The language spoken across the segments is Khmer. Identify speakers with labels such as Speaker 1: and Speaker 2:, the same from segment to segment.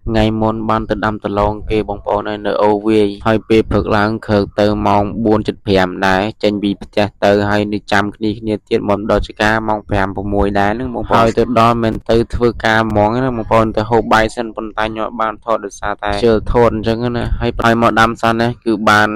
Speaker 1: ថ្ងៃមុនបានទៅដាំដំឡូងគេបងប្អូនហើយនៅអូវាយហើយពេលព្រឹកឡើងគ្រើកទៅម៉ោង4:75ដែរចេញពីផ្ទះទៅហើយនៅចាំគ្នាគ្នាទៀតមកដល់ចការម៉ោង5 6ដែរហ្នឹងបងប្អូនហើយទៅដល់មិនទៅធ្វើការហ្មងណាបងប្អូនទៅហូបបាយសិនប៉ុន្តែខ្ញុំអត់បានថតដោយសារតែជិលថតអញ្ចឹងណាហើយហើយមកដាំសិនណាគឺបាន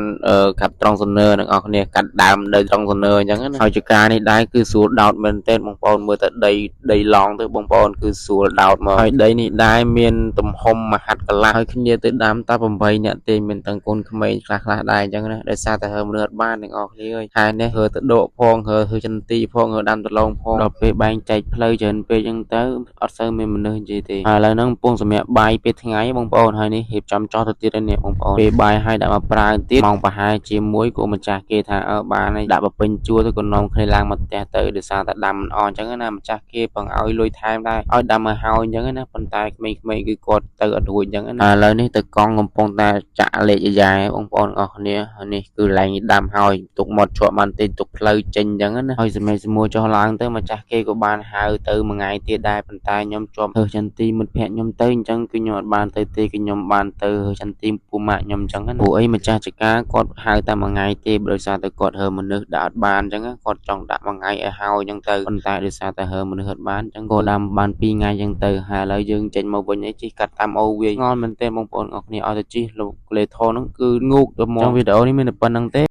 Speaker 1: កាត់ត្រង់សនើទាំងអស់គ្នាកាត់ដើមដីត្រង់សនើអញ្ចឹងណាហើយចការនេះដែរគឺស្រួលដោតមែនទែនបងប្អូនមើលតែដីដីឡងទៅបងប្អូនគឺស្រួលដោតមកហើយដីនេះដែរមានទំហំមហាត់កន្លះហើយគ្នាទៅដាំតែ8នាក់ទេមានទាំងកូនក្មេងខ្លះខ្លះដែរអញ្ចឹងណាដោយសារតែហើមរឿអត់បានទាំងអស់គ្នាអើយហើយនេះហើទៅដកផងហើធ្វើចន្ទីផងហើដាំដលងផងដល់ពេលបែងចែកផ្លូវច្រើនពេកអញ្ចឹងទៅអត់សូវមានមនុស្សនិយាយទេហើយឥឡូវហ្នឹងកំពុងសម្រាប់បាយពេលថ្ងៃបងប្អូនហើយនេះរៀបចំចោះទៅទៀតហើយនេះបងប្អូនពេលបាយហើយដាក់មកប្រើទៀតម៉ោងប្រហែលជាមួយក៏ម្ចាស់គេថាអើបានហើយដាក់បពេញជួរទៅក៏នាំគ្នាឡើងមកផ្ទះទៅដោយសារតែដាំមិនអស់អញ្ចឹងណាម្ចាស់គេពងឲ្យលុយថែមដែរឲ្យដាំឲ្យហើយអញ្ចឹងណាប៉ុន្តែក្មេងៗគឺគាត់ទៅអត់រួចអញ្ចឹងណាឥឡូវនេះទៅកង់កំពុងតែចាក់លេខអាយ៉ែបងប្អូនអស់គ្នាហើយនេះគឺឡើងដាំហើយទុកមាត់ជាប់បានទេទុកផ្លូវចេញអញ្ចឹងណាហើយសម្រាប់សមួចុះឡើងទៅម្ចាស់គេក៏បានហៅទៅមួយថ្ងៃទៀតដែរប៉ុន្តែខ្ញុំជាប់រើសចន្ទីមិត្តភក្តិខ្ញុំទៅអញ្ចឹងគឺខ្ញុំអត់បានទៅទេគឺខ្ញុំបានទៅរើសចន្ទីពូម៉ាក់ខ្ញុំអញ្ចឹងណាព្រោះអីម្ចាស់ចការគាត់ហៅតែមួយថ្ងៃទេដោយសារតែគាត់រើមនុស្សដាក់អត់បានអញ្ចឹងគាត់ចង់ដាក់មួយថ្ងៃឲ្យហើយអញ្ចឹងទៅប៉ុន្តែដោយសារតែរើមនុស្សអត់បានអញ្ចឹងក៏ដាំបាន2ថ្ងៃអញ្ចឹងទៅហើយឥឡូវយើងចេញមកវិញអីជិះកាត់តាមអូវាងល់មែនទែនបងប្អូនអរគ្នាឲ្យទៅជិះលោកលេថហ្នឹងគឺងូកទៅមកវីដេអូនេះមានតែប៉ុណ្្នឹងទេ។